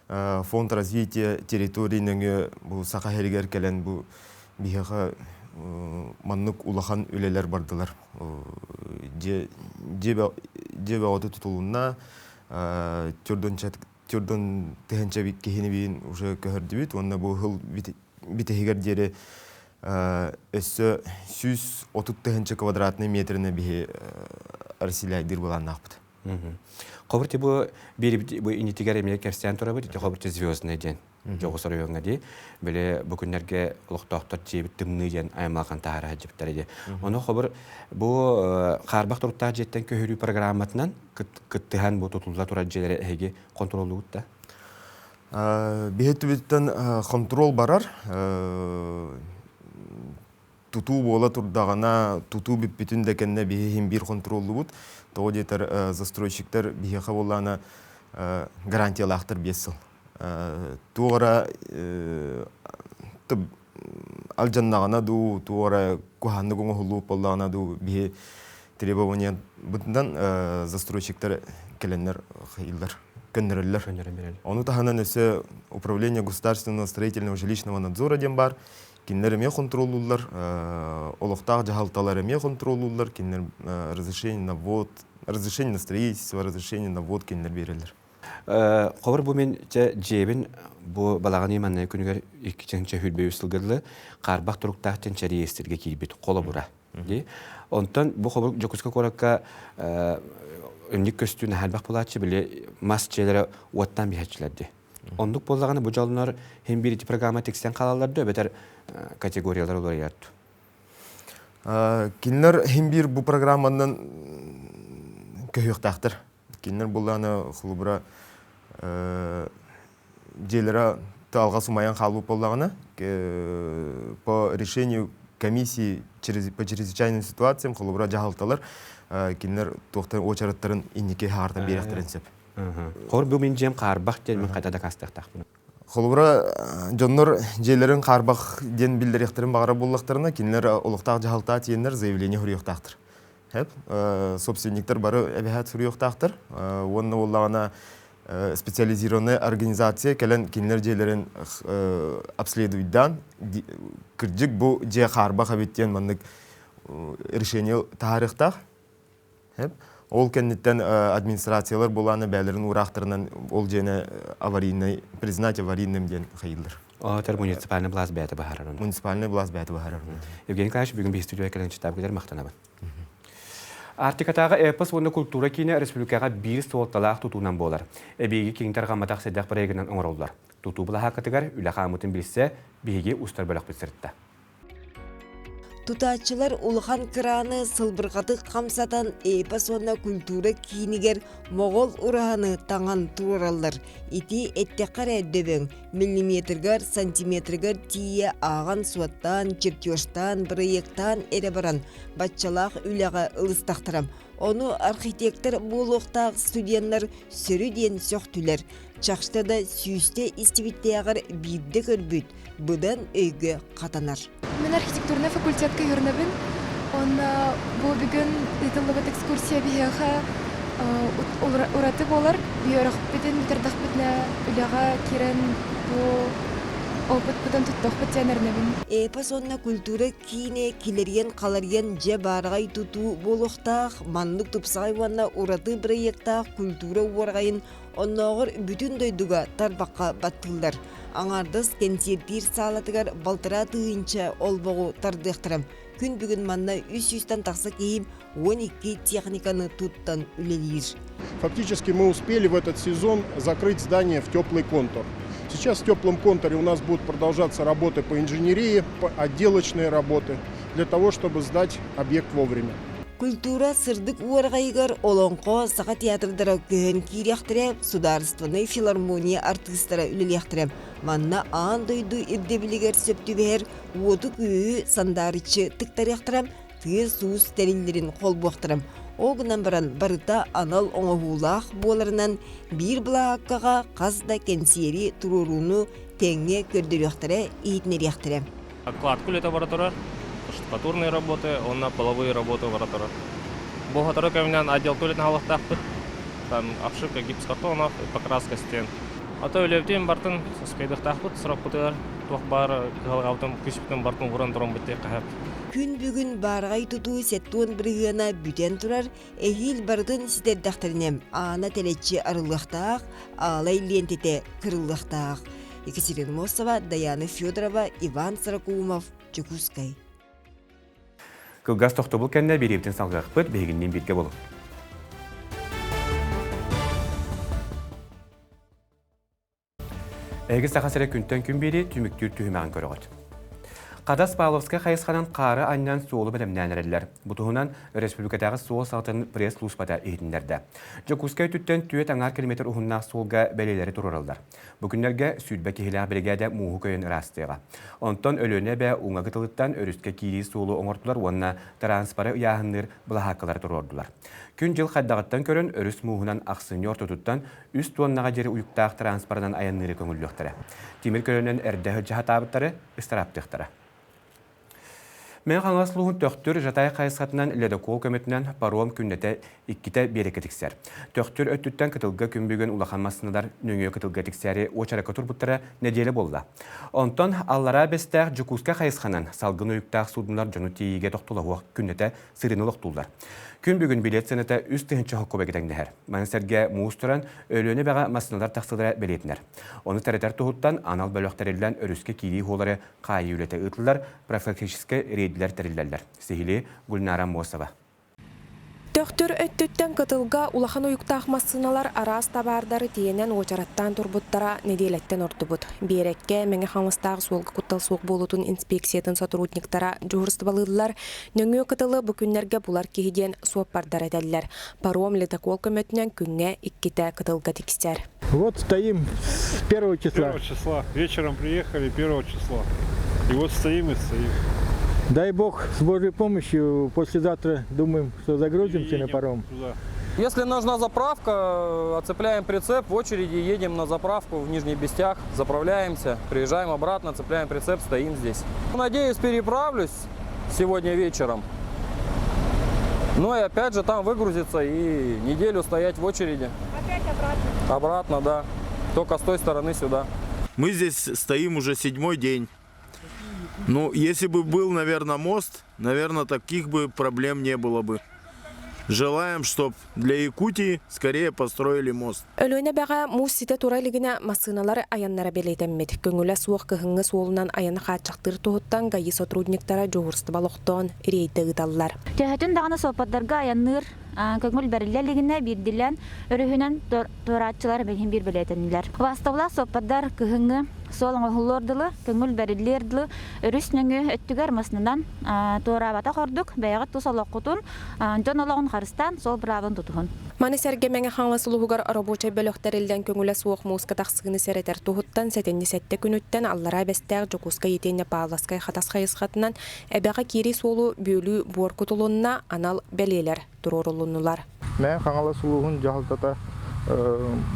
фонд развития территории нөҥүө бу Саха сиригэр кэлэн бу биһиэхэ маннык улахан үлэлэр бардылар. Дьиэ бөҕөтө тутулунна, төрдөн тыһынча киһини биин уже көһөрдүбүт уонна бу сыл бүтэһигэр диэри өссө 130 тыһынча квадратный метрини биһи расселяйдыыр былааннаахпыт. Хобур бу биир бу инитигэр эмиэ кэпсээн турабыт ити хобур звездный диэн дьоҕус оройуоҥҥа дии били бу күннэргэ олохтоохтор дьиэбит тымныы диэн аймалҕан таһаара сылдьыбыттара дии. Ону хобур бу хаарбах туруктаах дьиэттэн көһөрүү программатынан кыттыһан бу тутулла турар дьиэлэри эһиги контроллугут да? Биһи түбүттэн контрол барар. Тутуу буола турдаҕына, тутуу бүппүтүн да кэннэ биһи иһин биир контроллубут. Тоҕо диэтэр застройщиктар биһиэхэ буоллаҕына гарантиялаахтар биэс сыл. Туох эрэ алдьаннаҕына дуу, туох эрэ куһаҕаннык оҥоһуллубут буоллаҕына дуу, биһи требованиябытынан застройщиктар кэлэннэр хайыыллар, көннөрөллөр. Ону таһынан өссө Управление государственного строительного жилищного надзора диэн баар. Кинилэр эмиэ хонтуруоллууллар, олохтоох дьаһалталар эмиэ хонтуруоллууллар, кинилэр разрешение на ввод, разрешение на строительство, разрешение на ввод кинилэр биэрэллэр. Хобор бу мин чэ дьиэбин бу балаҕан манна күнүгэр икки чанча хүрбэ үс сылга дылы хаарбах туруктаах чанча реестрге киирбит холобура. Онтон бу хобур Дьокуускай куоракка үннүк көстүү наһаа булааччы били мас дьиэлэрэ уоттаан биһэччилэр дии. Оннук буоллаҕына бу дьоллор хин биир ити программа тиксэн хаалаллар да эбэтэр категориялар уларыйар. Кинилэр хин биир бу программанан көһүөхтээхтэр. Кинилэр буллааны холобура дьиэлэрэ тыалга сумайан хаалбыт буоллаҕына по решению комиссии по чрезвычайным ситуациям холобура дьаһалталар кинилэр туохтан уочараттарын инники хаартан биэриэхтэрин сөп. Хор бу мин дьиэм хаарбах диэн мин хайда дакаастыахтаахпын. Холобура дьоннор дьиэлэрин хаарбах диэн биллэриэхтэрин баҕарар буоллахтарына кинилэр олохтоох дьаһалтаа тиийэннэр заявление суруйуохтаахтар. Хэп собственниктар бары эбэһээт суруйуохтаахтар уонна буоллаҕына специализированная организация кэлэн кинилэр дьиэлэрин обследуйдаан кырдьык бу дьиэ хаарбах эбит диэн маннык решение таһаарыахтаах. Ол кэнниттэн администрациялар буолааны бээлэрин уураахтарынан ол дьиэни аварийнай признать аварийным диэн хайыыллар. Отер муниципальный власть бэйэтэ баһарар. Муниципальный власть бэйэтэ баһарар. Евгений Николаевич, бүгүн биһи студияга кэлэн читабыгар махтанабын. Арктикатааҕы эпос уонна культура киинэ республикаҕа биир суолталаах тутуунан буолар. Эбииги киин тарҕамматах сэдэх проегынан оҥороллор. Тутуу былаһааккатыгар үлэ хаамыытын билсэ биһиги устар бөлөхпүт сырытта. Тутааччылар улахан кырааны сылбырҕатык хамсатан эпос уонна культура киинигэр моҕол ураһаны таҥан туруораллар. Ити эттэххэ эрэ дөбөҥ, миллиметргар, сантиметргар тиийэ ааҕан-суоттаан, чертежтаан, бырайыактаан эрэ баран баччалаах үлэҕэ ылыстахтара. Ону архитектор буолуохтаах студеннар сөрү диэн сөхтүлэр. Чахчыта да сүүстэ истибиттээҕэр биирдэ көрбүт, быдан өйгө хатанар. Мин архитектурнай факультетка үөрэнэбин. Уонна бу бүгүн ыытыллыбыт экскурсия биһиэхэ ураты буолар. Үөрэхпитин бүтэрдэхпитинэ үлэҕэ киирэн бу опытпытын туттуохпут диэн эрэнэбин. Эпос уонна культура киинэ килэрийэн-халарыйан дьэ баараҕай тутуу буолуохтаах, маннык тупсаҕай уонна ураты бырайыактаах культура уораҕайын оннооҕор бүтүн дойдуга тарбахха баттыыллар. Аҥаардас кэнсиэртиир саалатыгар балтараа тыһыынча олбоҕу тардыахтара. Күн бүгүн манна 300-тан тахса киһи 12 техниканы туттан үлэлиир. Фактически мы успели в этот сезон закрыть здание в теплый контур. Сейчас в теплом контуре у нас будут продолжаться работы по инженерии, по отделочные работы, для того, чтобы сдать объект вовремя. Культура сырдык уораҕайыгар Олоҥхо Саха театрдара көһөн киириэхтэрэ, судаарыстыбаннай филармония артыыстара үлэлиэхтэрэ. Манна аан дойду ирдэбилигэр сөп түбэһэр уоту-күүһү сандаарыччы тыктарыахтара, тыас-уус тэриллэрин холбуохтара. Ол гынан баран барыта анал оҥоһуулаах буоларынан биир былаһааккаҕа хас да кэнсиэри туруорууну тэҥҥэ көрдөрүөхтэрэ, иһитиннэриэхтэрэ. Кладку үлэтэ бара турар, штукатурные работы уонна половые работы бара турар. Бу сотору кэминэн отделка үлэтин аһылыктаахпыт. Там обшивка гипсокартонов, покраска стен. А то үлэбитин бартын саскайдыахтаахпыт сорохпутугар туох баар кыһалҕабытын күүспүтүн бартын ууран туран диэххэ Күн бүгүн баараҕай тутуу 70 бырыһыана бүтэн турар, эһиил барытын ситэрдэхтэринэ аана тэлэччи арыллыахтаах, аалай лиэнтэтэ кырыллыахтаах. Екатерина Мосова, Даяна Федорова, Иван Сорокоумов, Дьокуускай. Кылгас тохтобул кэннэ бириэбитин салгыахпыт, биһигинниин бииргэ болуҥ. Эһиги Саха сирэ күнтэн күн биэри түмүктүүр түһүмэҕин көрөҕүт. Хадас Павловскай хайысханан хаары анньан суолу бэлэмнээн эрэллэр. Бу туһунан өрөспүүбүлүкэтээҕи суол саҕатын пресс-службата иһитиннэрдэ. Дьокуускай өттүттэн түөрт аҥаар километр уһуннаах суолга бэлиэлэри туруораллар. Бу күннэргэ 20 киһилээх биригээдэ мууһу көйөн ыраастыаҕа. Онтон Өлүөнэ эбэ уҥа кытылыттан өрүскэ киирии суолу оҥордулар уонна транспоры ыйааһынныыр былаһааккалары туруордулар. Күн-дьыл хайдаҕыттан көрөн өрүс мууһунан ахсынньы ортотуттан үс туоннаҕа диэри уйуктаах транспорынан айанныыры көҥүллүөхтэрэ. Тимир көлөнөн эрдэ сылдьа сатаабыттары ыстарааптыахтара. Мэҥэ Хаҥалас улууһун Төхтүр Жатай хайысхатынан ледокол көмөтүнэн паром күннэтэ иккитэ биэрэккэ тиксэр. Төхтүр өттүттэн кытылга күн бүгүн улахан массыыналар нөҥүө кытылга тиксээри уочаракка турбуттара нэдиэлэ буолла. Онтон Аллараа Бэстээх Дьокуускай хайысханан салгын уйуктаах суудуналар дьону тиийиигэ тохтолоһуох күннэтэ сырыыны олохтууллар. Күн бүгүн билиэт сыаната 3000 холкуобайга тэҥнэһэр. Маны сэргэ муус туран, Өлүөнэ эбэҕэ массыыналар тахсыылара бэлиэтэнэр. Ону тэрэтэр туһуттан анал бөлөх тэриллэн өрүскэ киирии хуолары хаайыы үлэтэ ыытыллар, профилактическай рейдилэр тэриллэллэр. Сиһилии Гульнара Мосова. Төхтүр өттүттэн кытылга улахан уйуктаах массыыналар араас табаардары тиэнэн уочараттаан турбуттара нэдиэлэттэн ордубут. Биэрэккэ Мэҥэ Хаҥаластаах суолга куттал суох буолуутун инспекциятын сотрудниктара дьуһурстубалыыллар. Нөҥүө кытылы бу күннэргэ булар киһи диэн суоппардар этэллэр. Паром ледокол көмөтүнэн күҥҥэ иккитэ кытылга тиксэр. Вот стоим с первого числа. Первого числа. Вечером приехали первого числа. И вот стоим и стоим. Дай бог, с Божьей помощью, послезавтра думаем, что загрузимся на паром. Туда. Если нужна заправка, отцепляем прицеп, в очереди едем на заправку в Нижний Бестях, заправляемся, приезжаем обратно, цепляем прицеп, стоим здесь. Надеюсь, переправлюсь сегодня вечером. Ну и опять же там выгрузиться и неделю стоять в очереди. Опять обратно? Обратно, да. Только с той стороны сюда. Мы здесь стоим уже седьмой день. Ну, если бы был, наверное, мост, наверное, таких бы проблем не было бы. Желаем, чтобы для Якутии скорее построили мост. Өлүөнэ эбэҕэ муус ситэ тура илигинэ массыыналар айаннара бэлиэтэммит. Көҥүлэ суох кыһыҥҥы суолунан айаны хааччахтыыр туһуттан ГАИ сотрудниктара дьуһуурустуба олохтоон рейдэ ыыталлар. Төһөтүн даҕаны суоппардарга айанныыр көҥүл бэриллэ илигинэ биирдилээн өрүһүнэн туорааччылар билигин биир бэлиэтэннилэр. Убаастабылаах суоппардар кыһыҥҥы суол оҥоһуллуор дылы, көҥүл бэриллиэр дылы өрүс нөҥүө өттүгэр массыынанан туораабатах ордук бэйэҕит тус олоххутун, дьон олоҕун харыстаан суол быраабын тутуһун. Маны сэргэ Мэҥэ Хаҥалас улууһугар оробуочай бөлөх тэриллэн көҥүлэ суох мууска тахсыыны сэрэтэр туһуттан сэтинньи сэттэ күнүттэн Аллараа Бэстээх Дьокуускай итиэннэ Павловскай Хатас хайысхатынан Эбэҕэ киирии суолу бүөлүү буор кутулунна, анал бэлиэлэр туруорулуннулар. Мэҥэ Хаҥалас улууһун дьаһалтата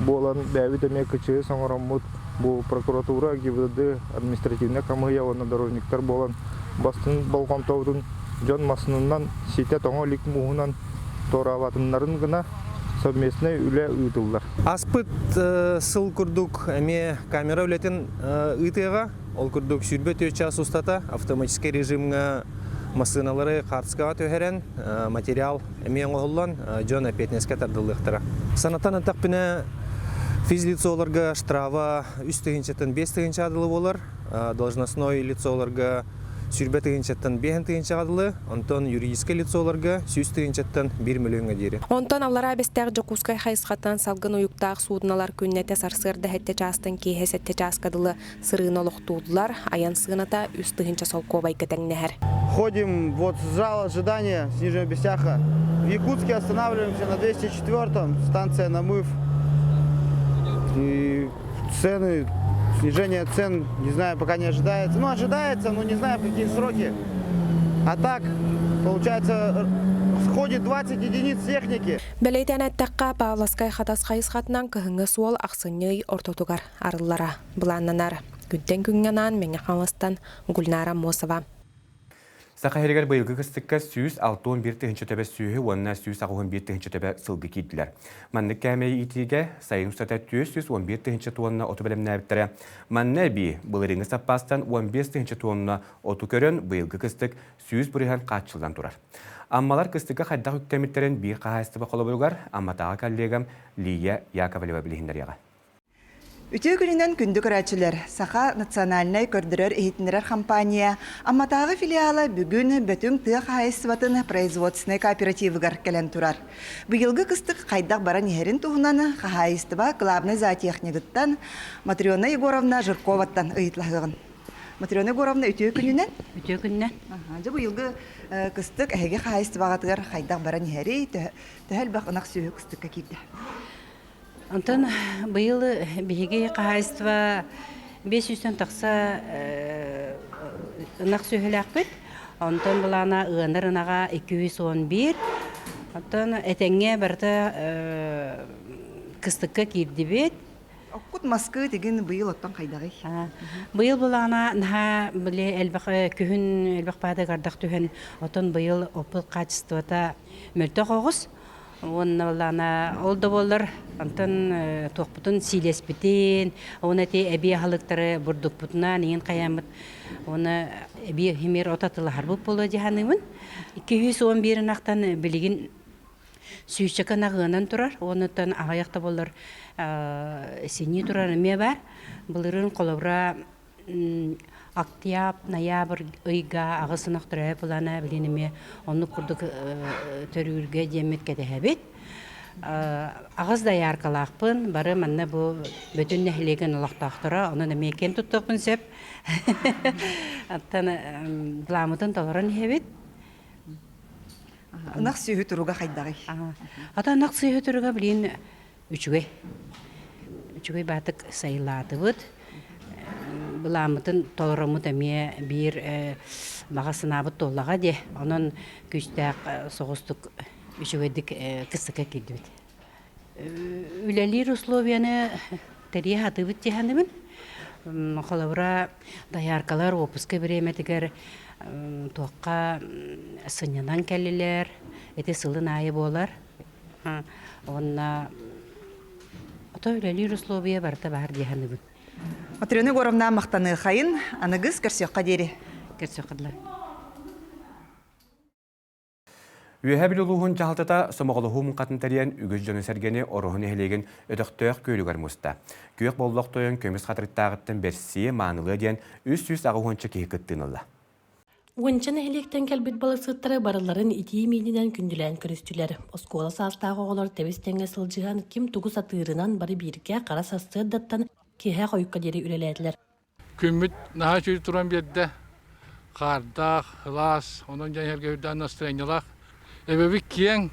буолан бэйэбит эмиэ КЧС оҥороммут бу прокуратура, ГИБДД, административнай хамыыһыйа уонна дорожниктар буолан бастыҥ болҕомтобутун дьон массыынанан ситэ тоҥо илик мууһунан туораабатыннарын гына совместнай үлэ ыытыллар. Аспыт сыл курдук эмиэ камера үлэтин ыытыаҕа. Ол курдук 24 час устата автоматическай режимҥа массыыналары хаартыскаҕа түһэрэн, материал эмиэ оҥоһуллан, дьон эппиэтинэскэ тардыллыахтара. Санатан эттэхпинэ, физлицоларга штрафа 3 тыһыынчаттан 5 тыһыынча дылы буолар, должностной лицоларга 120 тыһыынчаттан 5 тыһыынчаҕа дылы, онтон юридическай лицоларга 100 тыһыынчаттан 1 мөлүйүөҥҥэ диэри. Онтон Аллараа Бэстээх Дьокуускай хайысхатынан салгын уйуктаах суудуналар күннэтэ сарсыарда сэттэ чаастан киэһэ сэттэ чааска дылы сырыыны олохтууллар, айан сыаната 3 тыһыынча солкуобайга тэҥнэһэр. Ходим вот в зал ожидания с Нижнего Бесяха. В Якутске останавливаемся на 204-м, станция Намыв. И цены, снижение цен, не знаю, пока не ожидается. Ну, ожидается, но не знаю, в какие сроки. А так, получается, сходит 20 единиц техники. Бэлиэтээн эттэххэ, Павловскай Хатас хайысхатынан кыһыҥҥы суол ахсынньы ый ортотугар арыллара былааннанар. Күнтэн күҥҥэ анаан Мэҥэ Хаҥаластан Гульнара Мосова. Саха сиригэр быйылгы кыстыкка 161 тыһыынча төбө сүөһү уонна 181 тыһыынча төбө сылгы киирдилэр. Маннык кээмэйи иитиигэ сайын устата 411 тыһыынча туонна оту бэлэмнээбиттэрэ. Манна эбии былырыыҥҥы саппаастан 15 тыһыынча туонна оту көрөн быйылгы кыстык 100% хааччыллан турар. Аммалар кыстыкка хайдах үктэммиттэрин биир хаһаайыстыба холобуругар Амматааҕы коллегам Лия Яковлева билиһиннэриэҕэ. Үтүө күнүнэн күндү көрөөччүлэр! Саха национальнай көрдөрөр-иһитиннэрэр компания Амматааҕы филиала бүгүн Бөтүҥ тыа хаһаайыстыбатын производственнай кооперативыгар кэлэн турар. Быйылгы кыстык хайдах баран иһэрин туһунан хаһаайыстыба главнай зоотехнигыттан Матрена Егоровна Жирковаттан ыйыталаһыаҕын. Матрена Егоровна, үтүө күнүнэн! Үтүө күнүнэн! Дьэ быйылгы кыстык эһиги хаһаайыстыбаҕытыгар хайдах баран иһэрий, төһө элбэх ынах сүөһү кыстыкка киирдэ? Онтон быйыл биһиги хаһаайыстыба 500-тэн тахса ынах сүөһүлээхпит. Онтон былаана ыанар ынаҕа 211. Оттон этэҥҥэ барыта кыстыкка киирдибит. Оккут маскы тигин быйыл оттон хайдаҕый? Быйыл былаана наһаа били элбэх күһүн элбэх баадык ардах түһэн, оттон быйыл оппут качествота мөлтөх оҕус. Уонна буоллаҕына ол да буоллар онтон туохпутун сиилэспитин, уонна ити эбии аһылыктары бурдукпутунан иҥин хайааммыт уонна эбии химер от атылаһарбыт буолуо дии саныыбын. 211 ынахтан билигин сүүсчэкэ ынах ыанан турар, уонуттан аҕыйах да буоллар синии турар эмиэ баар. Былырыын холобура Октябрь, ноябрь ыйга аҕыс ынах төрөөбүт былаана билин эмиэ оннук курдук төрүүргэ диэммит кэтэһэбит. Аҕыс дояркалаахпын, бары манна бу бүтүн нэһилиэгин олохтоохторо, онон эмиэ киэн туттуохпун сөп. Оттон былааммытын толорон иһэбит. Ынах сүөһү туруга хайдаҕый? Ата ынах сүөһү туруга билин Үчүгэй. Үчүгэй баатык сайылаатыбыт. Былааммытын толороммут эмиэ биир баҕа санаабыт туоллаҕа диэ. Онон күүстээх соҕустук үчүгэйдик кыстыкка киирдибит. Үлэлиир условияны тэрийэ сатыыбыт дии саныыбын. Холобура, дояркалар уоппуска бириэмэтигэр туохха сынньанан кэллилэр. Ити сылын аайы буолар. Уонна ото үлэлиир условия барыта баар дии саныыбын. Матрена Егоровна махтаныахайын, аныгыс көрсүөххэ диэри. Көрсүөххэ дылы. Үөһээ Бүлүү улууһун дьаһалтата сомоҕолоһуу муҥхатын тэрийэн үгүс дьону-сэргэни Ороһу нэһилиэгин өтөхтөөх күөлүгэр муста. Күөх боллох тойон көмүс хатырыктааҕыттан бэрсиэ, маанылыа диэн 380 киһи кыттыыны ылла. Уонча нэһилиэктэн кэлбит балыксыттары барыларын итии миининэн күндүлээн көрүстүлэр. Оскуола саастаах оҕолор тэбис-тэҥҥэ сылдьыһан, ким тугу сатыырынан бары бииргэ хара сарсыардаттан киэһэ хойукка диэри үлэлээтилэр. Күммүт наһаа үчүгэй туран биэрдэ. Хаардаах, сылаас, онон дьон иһэргэ үрдээн настырыанньалаах. Эбэбит киэҥ,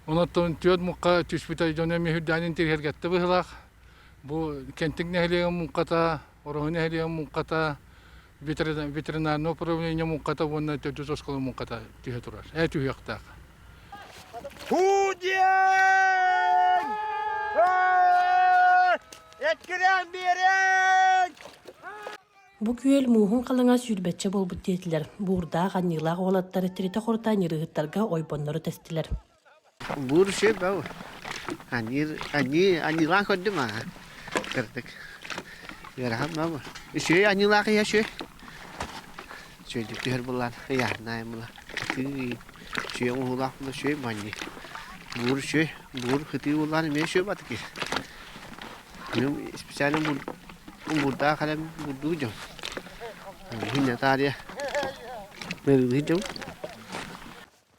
онон түөрт муҥха түспүтэ дьон эмиэ үрдээн интириэһиргэттэ быһыылаах. Бу Кэнтик нэһилиэгин муҥхата, Ороһу нэһилиэгин муҥхата, ветеринарное управление муҥхата уонна төрдүс оскуола муҥхата түһэ турар. Түһүөхтээх. Худиэн! Эткирээн биэриҥ! Бу күөл мууһун халыҥа сүүрбэччэ буолбут диэтилэр. Буурдаах, анньыылаах уолаттар тиритэ-хорута ньырыыһыттарга ойбоннору тэстилэр. Буур сөп ау. Аньыыр, аньыы, аньыылаан көрдүм аа. Кырдык. Ыарахан баа Үчүгэй аньыылаах ийэ үчүгэй. Үчүгэйдик түһэр буллаан ыйааһыннаайым була. Тыы, үчүгэй оҥоһуулаах була үчүгэй манньы. Буур үчүгэй, буур кытыы буллаан эмиэ үчүгэй батыки. Мин специально бур, буурдаах элем бурдуу дьон. Күнэ таарыйа. Мөрүлү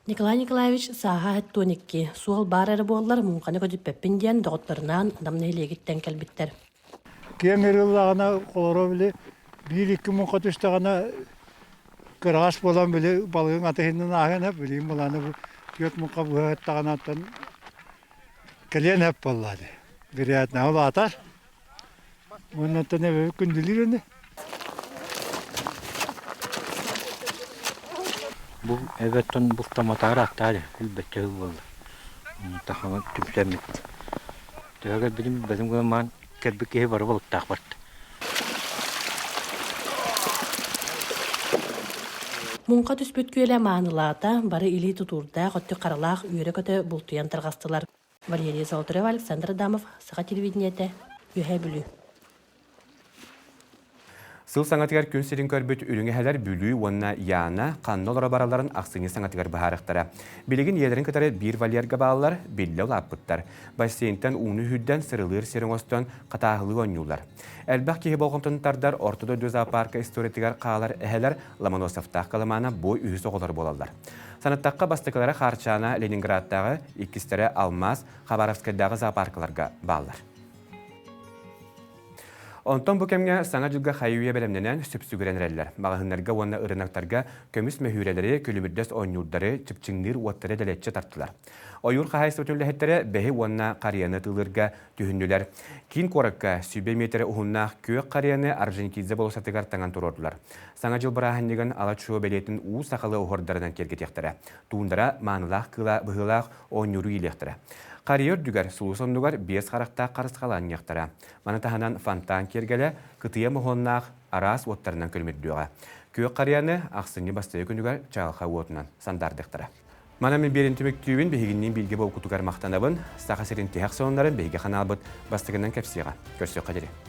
Николай Николаевич сааһа 72, суол баар эрэ буоллар муҥханы көтүппэппин диэн доҕотторунаан Нам нэһилиэгиттэн кэлбиттэр. Киэҥ ырыыллаҕына олоро били биир-икки муҥха түстэҕинэ кыраҕас буолан били балыгын атыһыннын ааһыан билигин былааны бу түөрт муҥха быһа ыттаҕынаттан кэлиэн сөп буолла дии. Вероятно улаатар. Уоннаттан эбэбит күндүлүүр ини. Бу эбэттэн бултаматаары аттаары билбэччэ буолла. Тахама түмсэммит. Төһө кэлбитим билбэтим гынан маан кэлбит киһи бары балыктаах барда. Муҥха түспүт күөлэ маанылаата, бары илии тутуурдаах, өттүк харалаах үөрэ-көтө бултуйан тарҕастылар. Валерия Золотарева, Александр Адамов, Саха телевидениетэ, Үөһээ Бүлүү. Сыл саҥатыгар күн сирин көрбүт үрүҥ эһэлэр Бүлүү уонна Яна ханна олоро баралларын ахсынньы саҥатыгар быһаарыахтара. Билигин ийэлэрин кытары биир вольерга бааллар, биллэ улааппыттар. Бассейнтан ууну сүүрдэн сырылыыр сир оҥостон хатааһылыы оонньууллар. Элбэх киһи болҕомтотун тардар Орто дойду зоопарка историятыгар хаалар эһэлэр Ломоносовтаах Колымана бу үһүс оҕолор буолаллар. Санаттахха бастакылара Хаарчаана Ленинградтааҕы, иккистэрэ Алмаас, Хабаровскайдааҕы зоопаркаларга бааллар. Онтон бу кэмҥэ Саҥа дьылга хайы-үйэ бэлэмнэнэн, сүпсүгүрэн эрэллэр. Маҕаһыыннарга уонна ырыынактарга көмүс мөһүүрэлэри, күлүмүрдэс оонньуурдары, чыпчыҥныыр уоттары дэлэччи тартылар. Ойуур хаһаайыстыбатын үлэһиттэрэ бэһи уонна харыйаны тыылыырга түһүннүлэр. Киин куоракка сүүбэ миэтэрэ уһуннаах күөх харыйаны Орджоникидзе болуоссатыгар таҥан туруордулар. Саҥа дьыл бырааһынньыгын ала-чуо бэлиэтин уу сахалыы оһуордарынан киэргэтиэхтэрэ. Туундара маанылаах кыыла быһыылаах оонньууру иилиэхтэрэ. Харыйа үрдүгэр сулус оннугар биэс харахтаах харысхал анньыахтара. Маны таһынан фонтан киэргэлэ кытыйа моһуоннаах араас уоттарынан күлүмүрдүөҕэ. Күөх харыйаны ахсынньы бастайы күнүгэр чаҕылхай уотунан сандаардыахтара. Манан мин биэрин түмүктүүбүн, биһигинниин бииргэ буолбуккутугар махтанабын. Саха сирин тиһэх сонуннарын биһиги ханаалбыт бастакынан кэпсиэҕэ. Көрсүөххэ диэри.